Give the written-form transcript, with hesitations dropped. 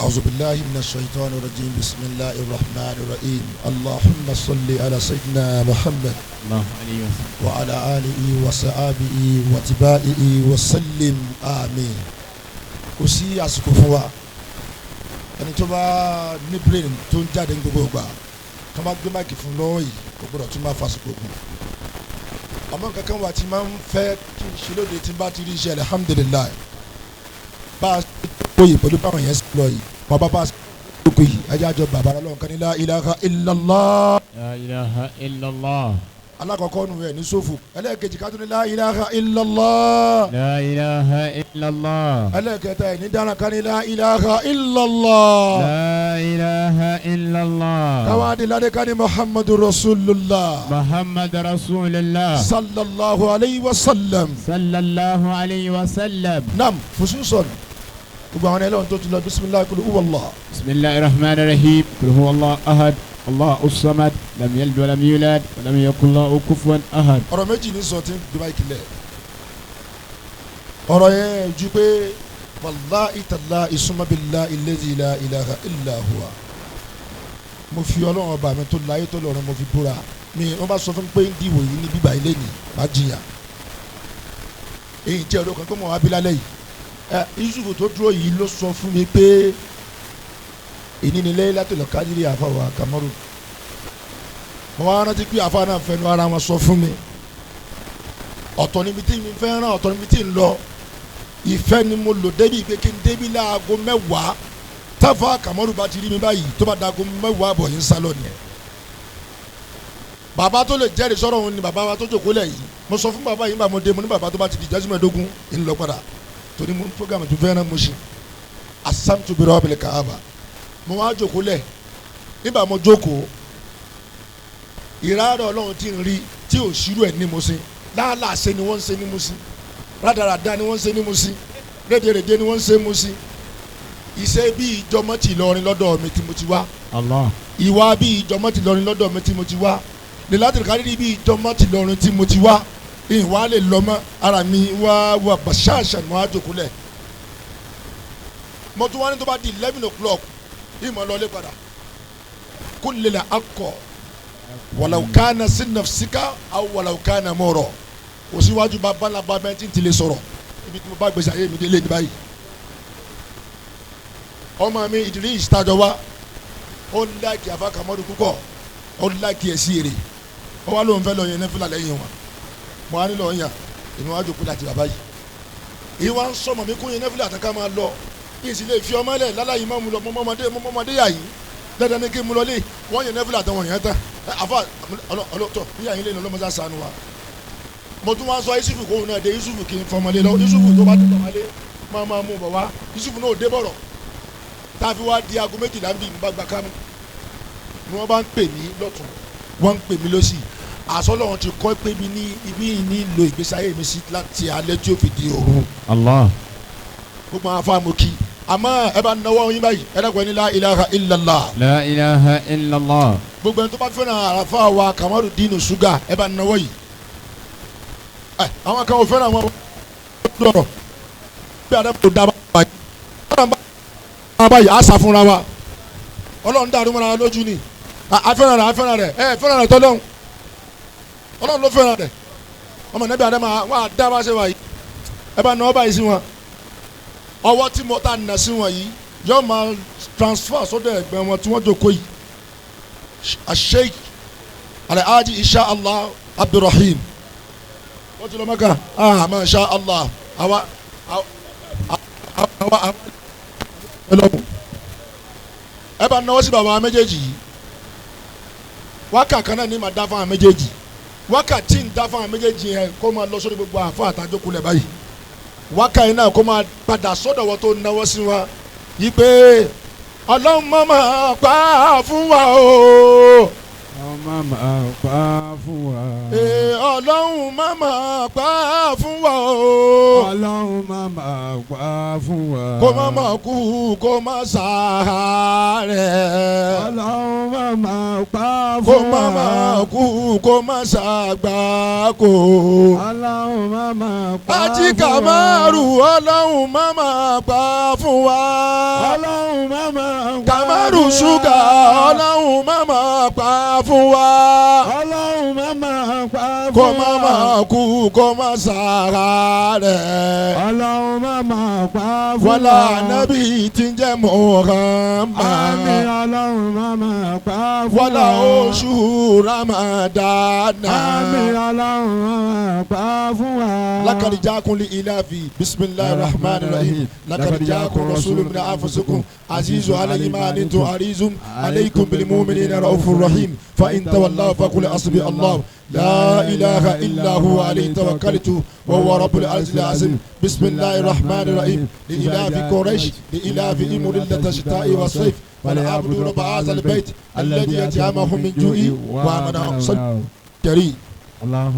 أعوذ بالله من الشيطان الرجيم بسم الله الرحمن الرحيم اللهم صل على سيدنا محمد الله عليه وسلم وعلى آله وصحبه واتباعه وسلم آمين. Kò sí àsìkò fún wa. Ẹni tó bá ní brain tó ń jáde ní gbogbo ìgbà tó bá gbé mic fún lọ́wọ́ yìí, kò gbọ́dọ̀ tún máa fàsìkò gùn. Àmọ́ nǹkan kan wà tí máa ń fẹ́ kí n ṣe lóde tí n bá ti rí iṣẹ́, alhamdulillahi, bá a ṣe tó yìí pẹ̀lú báwọn yẹn lọ yìí, bàbá bá a ṣe tó yìí, ẹjẹ́ àjọ bàbá lọ́wọ́ kan ní la ilaha illallah. La ilaha illallah. Alákọ̀ọ́kọ́ nù ẹ̀ ní sófò. Ẹlẹ́ẹ̀kejì, ká tún ní la ilaha illallah. La ilaha illallah. Ẹlẹ́ẹ̀kẹta ẹ̀ ní dáná, ká ní la ilaha illallah. La ilaha illallah. Káwá di ládé, ká ní Muhammadu rasulullah. Muhammad rasulillah. Sallallahu alayhi wa sallam. Sallallahu alayhi wa sallam. Nam fususon gbogbo àwọn ẹlẹ́wọ̀n tó ti lọ, bisimilahi kulu uwallah. Bismillahir rahmanir rahim. Qul huwa Allah ahad. Allahu samad. Lam yalid wa lam yulad wa lam yakul lahu kufuwan ahad. Ọ̀rọ̀ méjì ní sọ tí ń gbé báyìí kílẹ̀. Ọ̀rọ̀ yẹn ju pé wàláhi tàlá ìsúnmọ́bìlá allazi la ilaha illa huwa, mo fi Ọlọ́run ọba mi tó láyé tó lọ́run, mo fi búra mi. Wọ́n bá sọ fún mi pé ń dìwò yìí ní bíbá ilé ni má jiyàn. Èyí jẹ́ ọdún kan pé mo wá bí lálẹ́ yìí. Ẹ Yusuf tó dúró yìí ló sọ fún mi pé ìnínílé látòlọ́ kájírí àfàwà Kamaru. Mo wá rántí pé àfa náà fẹnu ara wọn sọ fún mi. Ọ̀tọ̀ níbi tí mi fẹ́ ràn, ọ̀tọ̀ níbi tí ń lọ. Ìfẹ́ ni mo lò débi pé kí n débi láago 10. Táfà Kamaru bá ti rí mi báyìí, tó bá dago 10:30 yìí, ń sálọ nìyẹn. Bàbá tó lè jẹ́rìí sọ̀rọ̀ òun ni bàbá wa tó jókòó lẹ̀ yìí. Mo sọ fún bàbá yìí nígbà mo dé, mo ní bàbá, tó bá ti di ìjọ́sí 15, ń lọ padà, torí mo program tó fẹ́ràn mo ṣe asamtu bi rabbil kaaba. Mo wá jókòó lẹ̀. Nígbà mo jókòó, ìrárọ̀ Ọlọ́run tí ń rí tí ò ṣírò ẹ̀ ní mo ṣe láàlàṣe ni wọ́n ń ṣe ní mo ṣe, rádaràda ni wọ́n ń ṣe ní mo ṣe, rédèrèdè ni wọ́n ń ṣe mo ṣe. Iṣẹ́ bí ìjọmọ́ ti lọrin lọ́dọ̀ mi tí mo ti wá. Allah. Ìwà bí ìjọmọ́ ti lọrin lọ́dọ̀ mi tí mo ti wá, lèlátìrì kárìrì bí ìjọmọ́ ti lọrin tí mo ti wá, ìwà lè lọ mọ́ ara mi wá wà bàṣáàṣà ni wọ́n á jókòó lẹ̀. Mo tún wá ní tó bá di 11 o'clock, ìmọ̀ lọlé padà. Kó lè la akọ wàlàó kánà sí nàfsíkà aw wàlàó kánà mọ̀rọ̀. Kò síwájú bá balaba bẹ́ẹ̀ tí n ti lè sọ̀rọ̀ ibi tí mo bá gbèsè ayé mi délé ní báyìí. Ọmọ mi Idris tajọ wa, ó like àfa Kamadu púpọ̀, ó like ẹ̀ sí èrè. Ó wá lóun fẹ́ lọ yẹn nẹ́fìlà lẹ́yìn wọn. Mo á nílò ọ̀yàn, èmi wá jókòó láti bàbá yìí. Èyí wá ń sọmọ mi kún yẹn nẹ́fìlà àtàkà máa lọ. Kí n sì lè fi ọmọ lẹ̀ láláyìí má mu lọ. Mọ́ ọmọdé, mọ́ ọmọdé yà yìí, dandan ni kí n mú lọ lé wọ́n yẹn nẹ́fìlà àtàwọn yẹn tán. Àfa ọlọ́tọ̀ níyà yín lé ní ọlọ́mọdé sànù wa. Mo tún wá sọ Yusufu kóhun náà dé. Yusufu kì í fọmọlé lọ. Yusufu tó bá tó tọmọlé máa máa mú bọ̀ wá. Yusufu náà ò dé bọ̀rọ̀ tá a fi wá di aago 12 ń bì. Ń bá gba kámú ni wọ́n bá ń pè mí lọ́tún, wọ́n ń pè mí lọ́sì. Àsọlọ́run ti kọ́ pé mi ní ibi yìí ní lo ìgbésí ayé mi sí láti alẹ́ tí ó fi di òru. Allah. Gbogbo àwọn afáàmù kí àmọ́ ẹ bá náwó yín báyìí, ẹ dàgbọ́ ní la ilaha illallah. La ilaha illallah. Gbogbo ẹni tó bá fẹ́ràn àràfà wa Kamaru Dinu Suga, ẹ bá náwó yìí. Ẹ àwọn kan ò fẹ́ràn àwọn ọ̀rọ̀ bí adamu tó dábàá báyìí, ọlọ́run bá báyìí á sá fúnra wa. Ọlọ́run dàrú mọ́ra lójú ni. A fẹ́ràn rẹ̀, a fẹ́ràn rẹ̀, ẹ fẹ́ràn rẹ̀ tọ́lọ́run. Ọlọ́run ló fẹ́ràn rẹ̀. Ọmọ nẹ́bí adamu wọn á dá bá ṣe wà yìí, ẹ bá náwó báyìí sí wọn. Ọwọ́ tí mo ta nà sí wọn yìí yóò máa transfer sọ́dọ̀ ẹ̀gbẹ́ wọn tí wọ́n jókòó yìí, Asheik Alhaji Insha Allah Abdulrahim. Wọ́n ti lọ Mẹ́kà. Ah, masha Allah, àwa àwa ọlọ́run. Ẹ bá náwó sí bàbá méjèèjì yìí. Wákà kan náà ní ma dá fún àwọn méjèèjì. Wákà tí ń dá fún àwọn méjèèjì yẹn, kó máa lọ sórí gbogbo àfọ àtàjókòó lẹ̀ báyìí. Wákà yìí náà kó máa padà sọ́dọ̀ wọn tó náwó sí wọn yìí pé Ọlọ́run má máa pa fún wa o. Ọmọ má máa pa fún wa. Ee, Ọlọ́run má máa pa fún wa o. Ọlọ́run má máa pa fún wa. Kó má máa kú kó má ṣàárẹ̀. Ọlọ́run má máa pa Kó fún má wa. máa kú kó má ṣàgbákò. Ọlọ́run má máa pa Àti fún wa. Kàmárù Ọlọ́run má máa pa fún wa. Ọlọ́run má máa pa Kàmárù fún wa. ṣúgà Ọlọ́run má máa pa fún wa. Ọlọ́run má máa pa fún wa. Kó má máa kú kó má ṣàárẹ̀. Ọlọ́run má máa pa fún wa. Wàlá ànábì tí ń jẹ́ Àmín. Muhammad. Ọlọ́run má máa pa fún wa. Wàlá oṣù Ramadana. Àmín. Ọlọ́run má máa pa fún wa. لقد جاءكم لإلاف بسم الله الرحمن الرحيم لقد جاءكم رسول من أنفسكم عزيز عليه ما عنتم حريص عليكم بالمؤمنين رؤوف رحيم فإن تولوا فقل حسبي الله لا إله إلا هو عليه توكلت وهو رب العرش العظيم بسم الله الرحمن الرحيم لإلاف قريش لإلاف رحلة الشتاء والصيف فليعبدوا رب هذا البيت الذي أطعمهم من جوع وآمنهم. كريم. الله.